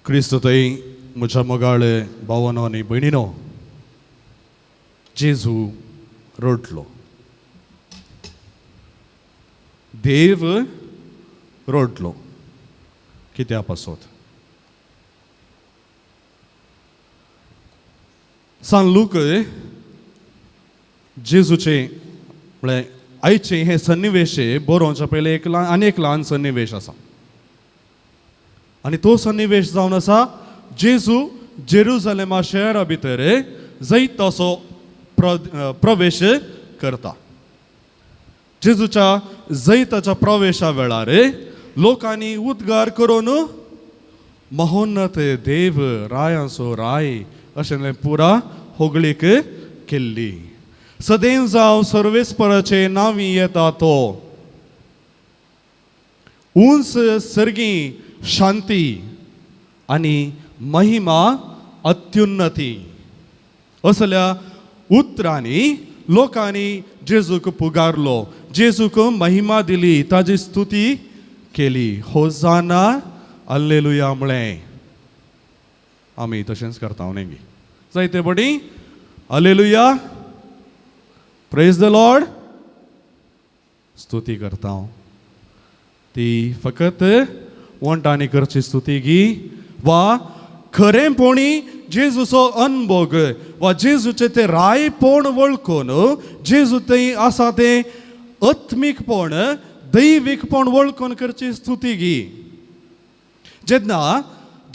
क्रिस्त थंय म्हज्या मोगाळे भावानो आनी भयणीनो, जेजू रडलो, देव रडलो. कित्या पासत? सान लूक जेजूचे म्हळ्यार आयचे हे सन्निवेश बरोवच्या पयलीं एक ल्हान आनी एक ल्हान सन्निवेश आसा आनी तो सन्निवेश जावन आसा जेजू जेरुजलेमा शहरा भितर जैत असो प्रवेश करता. जेजूच्या जैताच्या प्रवेशा वेळार लोकांनी उद्गार करून महोन्नत देव रायांचो राय अशें पुरा होगळीक केल्ली. सदैव जावं सर्वेस्पराचे नांवी येता तो, उंच सर्गी शांती आनी महिमा अत्युन्नती असल्या उतरांनी लोकांनी जेजूक पुगारलो, जेजूक महिमा दिली, ताजी स्तुती केली. होजाना alleluia म्हळें. आमी तशेंच करता न्ही जायते बडी alleluia, praise the Lord, स्तुती करता. ती फकत वंटांनी करची स्तुती गी वा खरेंपणी जेजूचो अनभोग वा जेजूचें तें रायपण वळखून जेजू थंय आसा तें आत्मीकपण दैवीकपण वळखून करची स्तुती गी. जेन्ना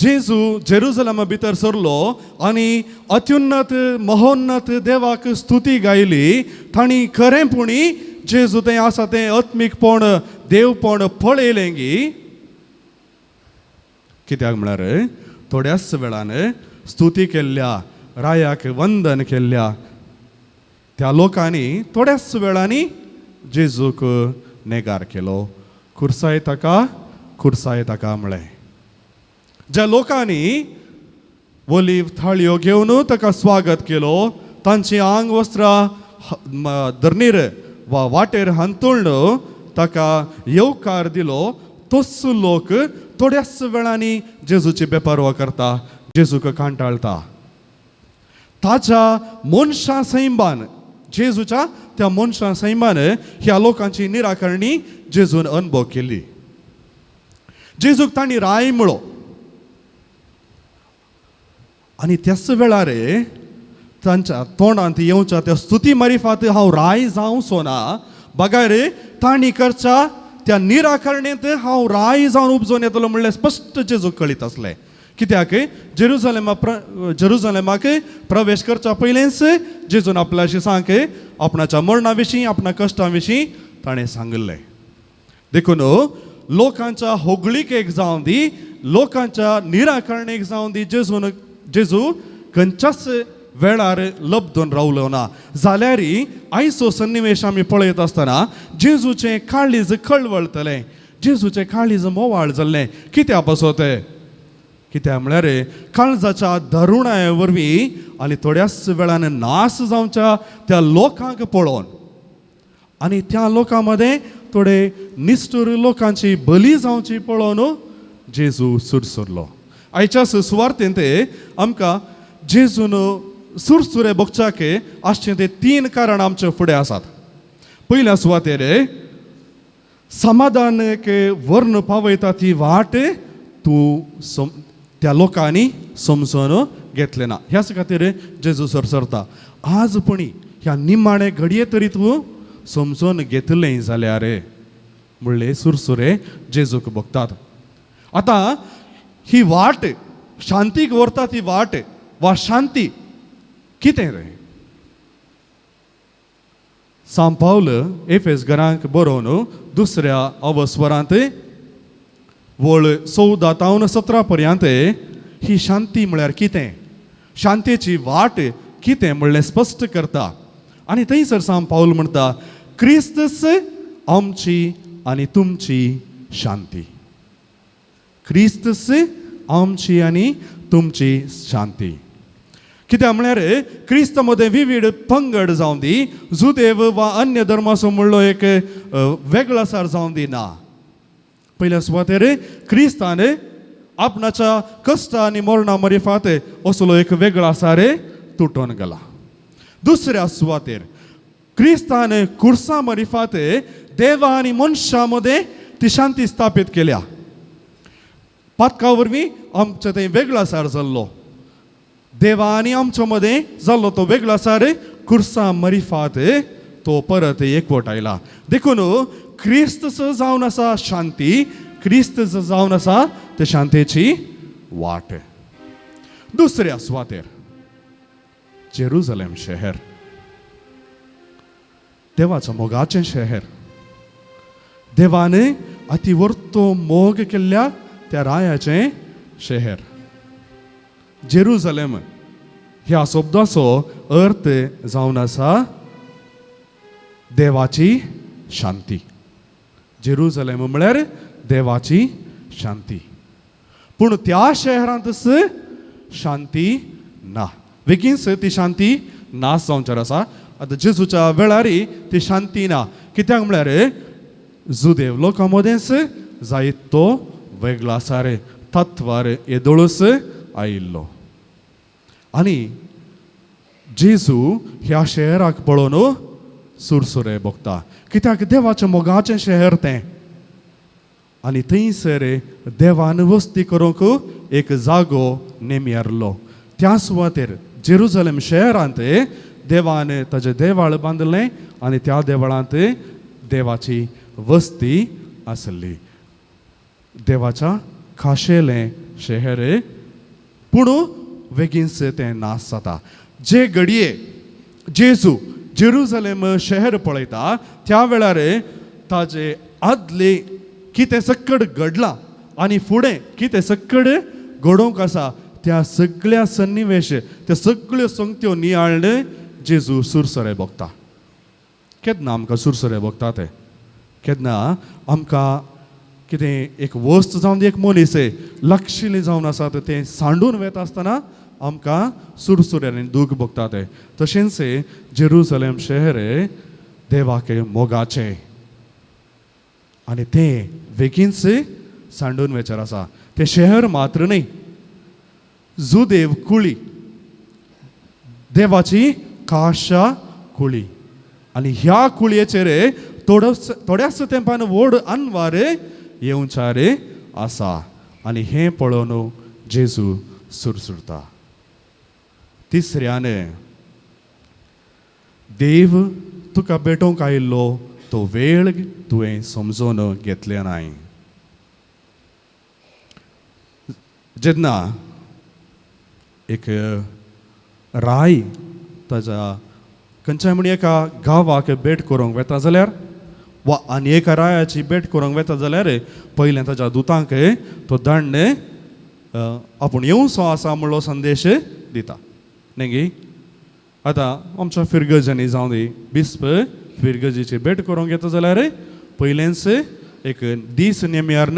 जेजू जेरुजलमा भितर सरलो आनी अत्युन्नत महोन्नत देवाक स्तुती गायली, तांणी खरेंपणी जेजू थंय आसा तें आत्मीकपण देवपण पळयलें गी. कित्याक म्हळ्यार थोड्याच वेळान स्तुती केल्ल्या रायाक वंदन केल्ल्या त्या लोकांनी थोड्याच वेळांनी जेजूक नेगार केलो, खुर्साय ताका, खुर्साय ताका म्हळें. ज्या लोकांनी ओलीव थाळयो घेवन ताका स्वागत केलो, तांची आंग वस्त्रां धरणीर वा वाटेर हांतुळ्ण ताका येवकार दिलो, तोच लोक थोड्याच वेळांनी जेजूची बेपर्वा करता, जेजूक कांटाळटा. ताच्या मनशां सैमान, जेजूच्या त्या मनशां सैमान ह्या लोकांची निराकरणी जेजून अनुभव केली. जेजूक तांणी राय म्हळो आनी त्याच वेळार तांच्या तोंडांत येवच्या त्या स्तुती मारिफात हांव राय जावचो ना, बगार तांणी करच्या त्या निराकरणेंत हांव राय जावन उपजोवन येतलो म्हणल्यार स्पश्ट जेजूक कळीत आसलें. कित्याक जेरुजलेमाक प्रवेश करच्या पयलेंच जेजून आपल्याशी सांग आपणाच्या मरणा विशीं आपणा कश्टां विशीं ताणें सांगिल्लें. देखून लोकांच्या होगळीकेक जावं दी, लोकांच्या निराकरणेक जावं दी, जेजू खंयच्याच वेळार लब्दून रावलो ना. जाल्यार आयचो सन्निवेश आमी पळयत आसतना जेजूचें काळीज कळवळतलें, जेजूचें काळीज मोवाळ जाल्लें. कित्या पासत? कित्याक म्हळ्यार काळजाच्या दरुणाये वरवीं आनी थोड्याच वेळान नाश जावच्या त्या लोकांक पळोवन आनी त्या लोकां मदें थोडे निश्ठूर लोकांची बली जावची पळोवन जेजू सुरसुरलो. आयच्या सुवार्तेंत आमकां जेजून सुरसुरे भोगच्याक आसचें ते तीन कारण आमचे फुडें आसात. पयल्या सुवातेर समाधान वर्ण पावयता ती वाट तूं त्या लोकांनी समजून घेतलें ना, ह्याच खातीर जेजू सरसरता. आज पणी ह्या निमाणे घडये तरी तूं समजून घेतलें जाल्यार म्हणले सुरसुरे जेजूक भोगतात. आतां ही वाट शांतीक व्हरता ती वाट वा शांती कितें रे? सांत पावल एफेस घरांक बरोवन दुसऱ्या अवस्वरांत वळ 14 तावन 17 पर्यंत ही शांती म्हळ्यार कितें, शांतेची वाट कितें म्हणलें स्पश्ट करता. आनी थंयसर सांत पावल म्हणटा, क्रिस्तस आमची आनी तुमची शांती, क्रिस्तस आमची आनी तुमची शांती. कित्याक म्हळ्यार क्रिस्त मदें विविध पंगड जावं दी, जुदेव वा अन्य धर्माचो म्हणलो एक वेगळो सार जावं दी ना. पयल्या सुवातेर क्रिस्तान आपणाच्या कश्ट आनी मरणा मरिफात असलो एक वेगळो आसा रे तुटोन गेला. दुसऱ्या सुवातेर क्रिस्तान कुर्सा मरिफात देवा आनी मनशां मदें ती शांती स्थापीत केल्या. पातका वरवीं आमचें थंय वेगळो सार जाल्लो, देवा आनी आमच्या मदें जाल्लो तो वेगळो सार कुर्सा मरिफात तो परत एकवट आयला. देखून क्रिस्त जावन आसा शांती, क्रिस्त जावन आसा ते शांतेची वाट. दुसऱ्या सुवातेर जेरुजलेम शहर, देवाच्या मोगाचें शहर, देवान अतिवर्तो मोग केल्ल्या त्या रायाचें शहर जेरुजलेम. ह्या शब्दाचो अर्थ जावन आसा देवाची शांती. जेरुजलेम म्हळ्यार देवाची शांती. पूण त्या शहरांतच शांती ना, बेगीनच ती शांती नाश जावचेर आसा. आतां जेजूच्या वेळार ती शांती ना, कित्याक म्हळ्यार जुदेव लोकां मदेंच जायत तो वेगळो आसा रे तत्वार येदोळूच आयिल्लो. आनी जेजू ह्या शहराक पळोवन सुरसुरे भोगता, कित्याक देवाचें मोगाचें शहर तें. आनी थंयसर देवान वस्ती करूंक एक जागो नेमियारलो. त्या सुवातेर जेरुजलेम शहरांत देवान ताजें देवाळ बांदलें आनी त्या देवळांत देवाची वस्ती आसली. देवाच्या खाशेलें शहर, पूण बेगीनच तें नाश जाता. जे घडये जेजू जेरुजलेम शहर पळयता त्या वेळार ताजे आदले कितें सक्कड घडलां आनी फुडें कितें सक्कड घडोवंक आसा त्या सगळ्या सन्निवेश, त्या सगळ्यो संगत्यो नियाळ्ळे जेजू सुरसरे भोगता. केन्ना आमकां सुरसरे भोगता ते? केन्ना आमकां कितें एक वस्त जावन एक मनीस लक्षिल्लें जावन आसा तें सांडून वेता आसतना आमकां सुरसुरे आनी दूख भोगता ते. तशेंच जेरुजलेम शहर देवाक मोगाचें आनी तें बेगीनच सांडून वेचर आसा. तें शहर मात्र न्हय, जुदेव कुळी, देवाची काशा कुळी, आनी ह्या कुळयेचेर थोड्याच तेंपान व्हड अनवार येवचार आसा. आनी हें पळोवन जेजू सुरसुरता. तिसऱ्यान देव तुका भेटोवंक आयिल्लो तो वेळ तुवें समजून घेतलें नाय. जेन्ना एक राय ताज्या खंयच्याय म्हण एका गांवाक भेट करूंक वेता जाल्यार वा आनी एका रायाची भेट करूंक वेता जाल्यार पयलें ताज्या दुतांक तो दंड आपूण येवचो आसा म्हणलो संदेश दिता न्ही गी. आतां आमच्या फिरगजांनी जावं दी, बिस्प फिरगजीची भेट करूंक येता जाल्यार पयलेंच एक दीस नेम्यार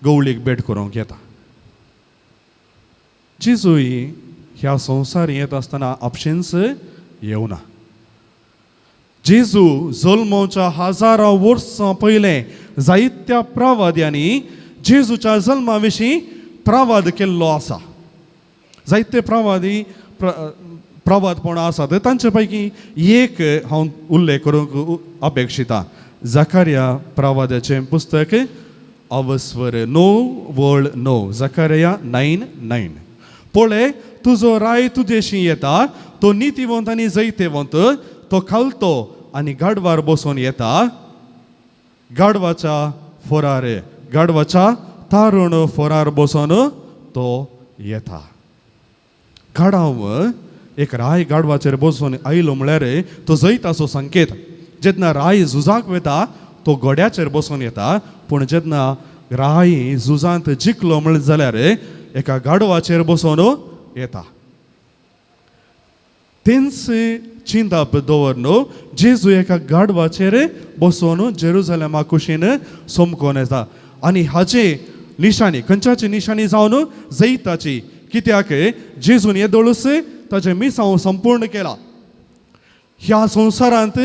गवळीक भेट करूंक येता. जेजूय ह्या संवसार येता आसतना आपशेंच येवना. जेजू जल्माच्या हजारां वर्सां पयलें जायत्या प्रवाद्यांनी जेजूच्या जल्मा विशीं प्रवाद केल्लो आसा. जायते प्रवादी प्रवादपणां आसात, तांचे पैकी एक हांव उल्लेख करूंक अपेक्षिता. जकारिया प्रवादाचें पुस्तक अवस्वर 9:9, जकारिया 9:9. पळय तुजो राय तुजेशी येता, तो नितीवंत आनी जैतेवंत, तो खालतो आनी गाडवार बसून येता, गाडवाच्या फोरार, गाडवाच्या तारुण फोरार बसून तो येता. गाडाव एक राय गाडवाचेर बसून आयलो म्हळ्यार तो जैताचो संकेत. जेन्ना राय झुजाक वता तो घोड्याचेर बसून येता, पूण जेन्ना राय झुजांत जिखलो म्हळ्यार जाल्यार एका गाडवाचेर बसून येता. तेंच चिंताप दवर न्हू जेजू एका गाडवाचेर बसून जेरुजलेमा कुशीन समकोन येता. आनी हाचे निशाणी खंयच्याची निशाणी जावन जैताची, कित्याक जेजून येदोळूच ताचें मिसांव संपूर्ण केला. ह्या संवसारांत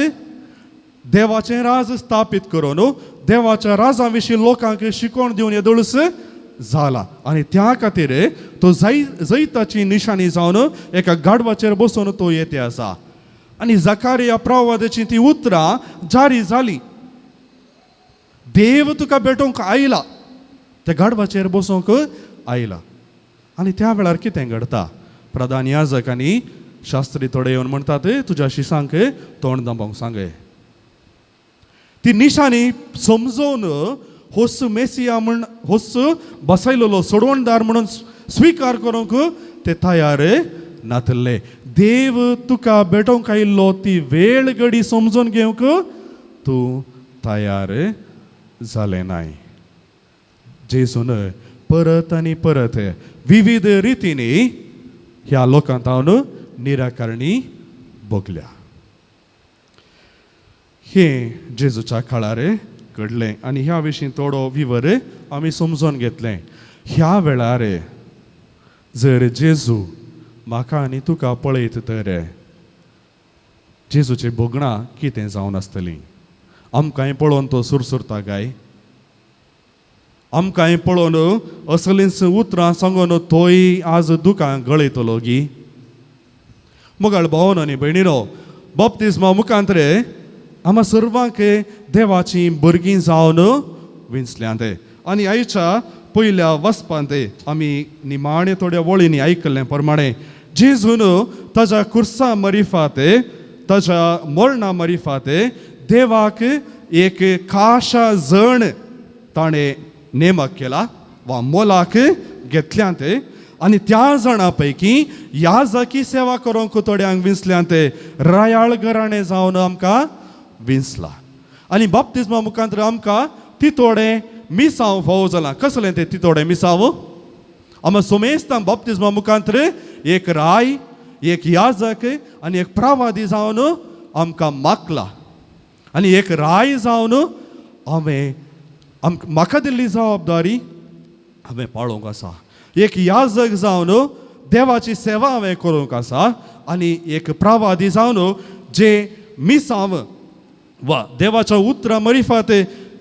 देवाचें राज स्थापीत करून देवाच्या राजा विशीं लोकांक शिकवण दिवन येदोळूच जाला आनी त्या खातीर तो जैताची निशाणी जावन एका गाडवाचेर बसून तो येते आसा. आनी जकारिया प्रवादाची ती उतरां जारी जाली, देव तुका भेटोवंक आयला, त्या गाडवाचेर बसूंक आयला. आनी त्या वेळार कितें घडता, प्रधान याजक आनी शास्त्री थोडे येवन म्हणटात तुज्या शिसांक तोंड दांबोवंक सांगे. ती निशाणी समजून होस मेसिया म्हण होस बसयलेलो सोडवणदार म्हणून स्विकार करूंक ते तयार नातले. देव तुका भेटोवंक आयिल्लो ती वेळ घडी समजून घेवंक तूं तयार जालें नाय. जेजून परत आनी परत विविध रितींनी ह्या लोकांत हांव निराकारणी भोगल्या. हें जेजूच्या काळार घडलें आनी ह्या विशीं थोडो विवर आमी समजून घेतलें. ह्या वेळार जर जेजू म्हाका आनी तुका पळयत तर जेजूची भोगणां कितें जावन आसतलीं? आमकांय पळोवन तो सुरसुरता काय? आमकांय पळोवन असलींच उतरां सांगून तोय आज दुकां गळयतलो गी? मोगाळ भावन आनी भयणीनो, बाप्तिज्मा मुखांतरे आमा सर्वांक देवाची भुरगीं जावन विंचल्यांत. आनी आयच्या पयल्या वचपांत आमी निमाणे थोड्या वळींनी आयकल्लें प्रमाणे जेजून ताज्या कुर्सा मरिफात, ताज्या मरणा मरिफात देवाक एक खाशा जण ताणें नेमक केला वा मोलाक घेतल्यांत. आनी त्या जाणां पैकी याजकी सेवा करूंक थोड्यांक विंचल्यांत, रायाळ घराणें जावन आमकां विंचला. आनी बाप्तिज्मा मुखांत आमकां तितोडें मिसांव फावो जालां. कसलें तें तितोडें मिसांव? आमकां सोमेस्तां बाप्तिज्मा मुखांत एक राय, एक याजक आनी एक प्रवादी जावन आमकां मागला. आनी एक राय जावन हांवें म्हाका दिल्ली जबाबदारी हांवें पाळोवंक आसा. एक याजक जावन देवाची सेवा हांवें करूंक आसा. आनी एक प्रवादी जावन जे मिसांव वा देवाच्या उतरां मरिफात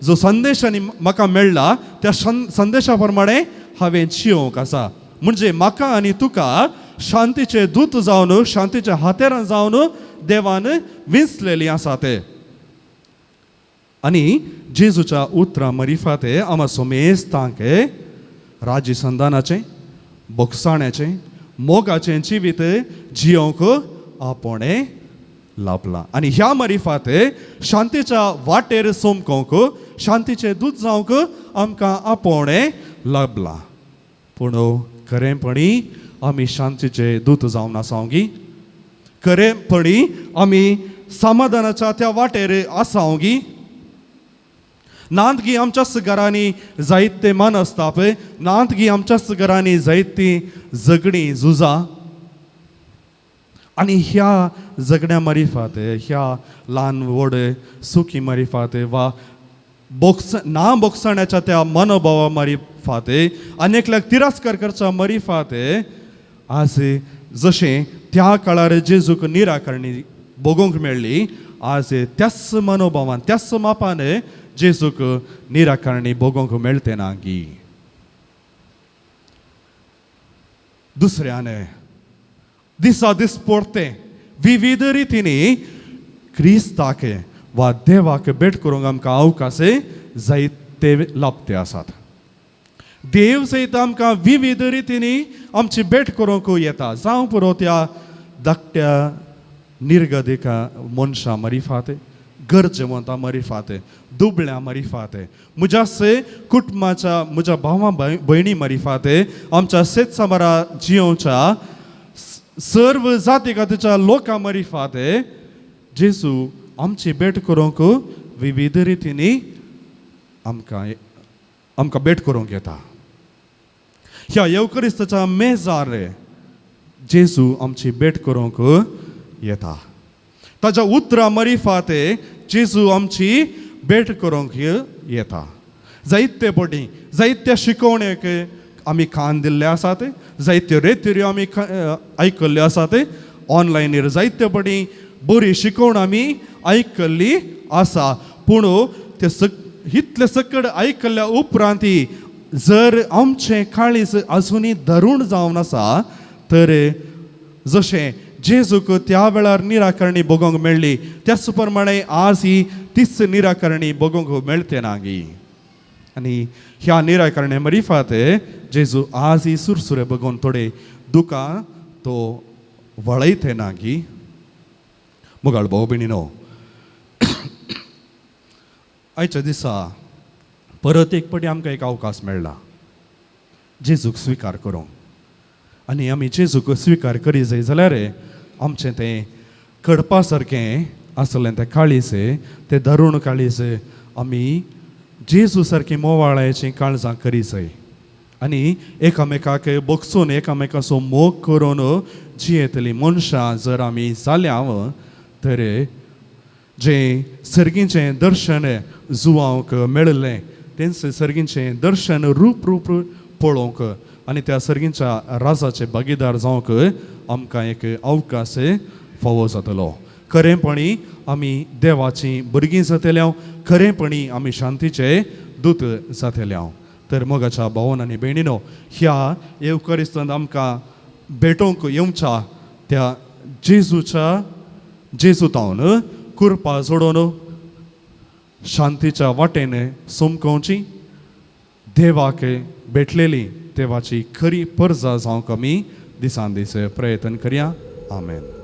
जो संदेश आनी म्हाका मेळ्ळा त्या संदेशा प्रमाणे हांवें जियोवंक आसा. म्हणजे म्हाका आनी तुका शांतीचे दूत जावन, शांतीच्या हातेरां जावन देवान विंचलेली आसा ते. आनी जेजूच्या उतरां मरिफाते आमा सोमेस्तांक राजी संदानाचें, बोगसाण्याचें, मोगाचें जिवीत जियोवंक आपोणें लाभलां. आनी ह्या मरिफाते शांतीच्या वाटेर सोमकोवंक, शांतीचें दूत जावंक आमकां आपोवणें लाभलां. पूण खरेंपणी आमी शांतीचे दूत जावन आसाव गी? खरेंपणी आमी समाधानाच्या त्या वाटेर आसाव गी? नांदगी आमच्याच घरांनी जायते मनस्ताप, नांदगी आमच्याच घरांनी जायतीं झगडीं झुजां. आनी ह्या झगड्या मरिफात, ह्या ल्हान व्हड सुखी मरिफात वा बोक्स ना बोगसण्याच्या त्या मनोभावा मरिफात आनी एकल्याक तिरस्कार करच्या मरिफात आज जशें त्या काळार जेजूक निराकरणी भोगूंक मेळ्ळी, आज त्याच मनोभावान त्याच मापान जेजूक निराकरणी भोगूंक मेळटे ना गी? दुसऱ्यान दिसा दीस पोरते विविध रितींनी क्रिस्ताक वा देवाक भेट करूंक आमकां अवकाश जायते लाभते आसात. देव सयत आमकां विविध रितींनी आमची भेट करूंक येता. जावं पुरो त्या धाकट्या निर्गदिका मनशां मरिफात, गरजेवंतां मरिफात, दुबळ्यां मरिफात, म्हज्या से कुटुंबाच्या म्हज्या भावां भयणी मरिफात, आमच्या शेत सामारा जियोवच्या सर्व जाती खातीरच्या लोकां मरिफात जेजू आमची भेट करूंक विविध रितींनी आमकां आमकां भेट करूंक येता. ह्या येवकरिस्ताच्या मेजार जेजू आमची भेट करूंक येता. ताच्या उतरां मरिफात जेजू आमची भेट करूंक येता. जायते पटी जायत्या शिकोवणेक आमी कान दिल्ले आसात, जायत्यो रेतिऱ्यो आमी आयकल्ल्यो आसात, ऑनलायनीर जायते पटी बरी शिकोवण आमी आयकल्ली आसा. पूण ते इतले सकड आयकल्ल्या उपरांत जर आमचें काळीज आजुनूय धरून जावन आसा तर जशें जेजूक त्या वेळार निराकरणी बगोवंक मेळ्ळी त्याच प्रमाणे आज ही तीच निराकरणी बगोवंक मेळटे ना गी. आनी ह्या निराकरणे मरिफात जेजू आज ही सुरसुरे बगोवन थोडे दुकां तो वळयते ना गी. मुगाळ भाव भयणीनो, आयच्या दिसा परत एक पटी आमकां एक अवकाश मेळ्ळा जेजूक स्विकार करूंक. आनी आमी जेजूक स्विकार करी जाय जाल्यार आमचें तें कडपा सारकें आसलें तें काळीज, तें दारूण काळीज आमी जेजू सारकीं मोवाळायचीं काळजां करी जाय आनी एकामेकाक बगसून एकामेकाचो मोग करून जियेतलीं मनशां जर आमी जाल्या तर जें सर्गीचें दर्शन जुवांक मेळिल्लें तेंच सर्गीचें दर्शन रूप रूप पळोवंक आनी त्या सर्गीच्या राजाचे भागीदार जावंक आमकां एक अवकाश फावो जातलो. खरेंपणी आमी देवाचीं भुरगीं जातले, खरेंपणी आमी शांतीचे दूत जातले. तर मोगाच्या भावन आनी भयणीनो, ह्या येवकरिस्तांत आमकां भेटोवंक येवच्या त्या जेजूच्या जेजू तावन कुरपा जोडोवन शांतीच्या वाटेन समकोवची, देवाक भेटलेली देवाची खरी परजा जावंक आमी दिसान दीस प्रयत्न करया. आमेन.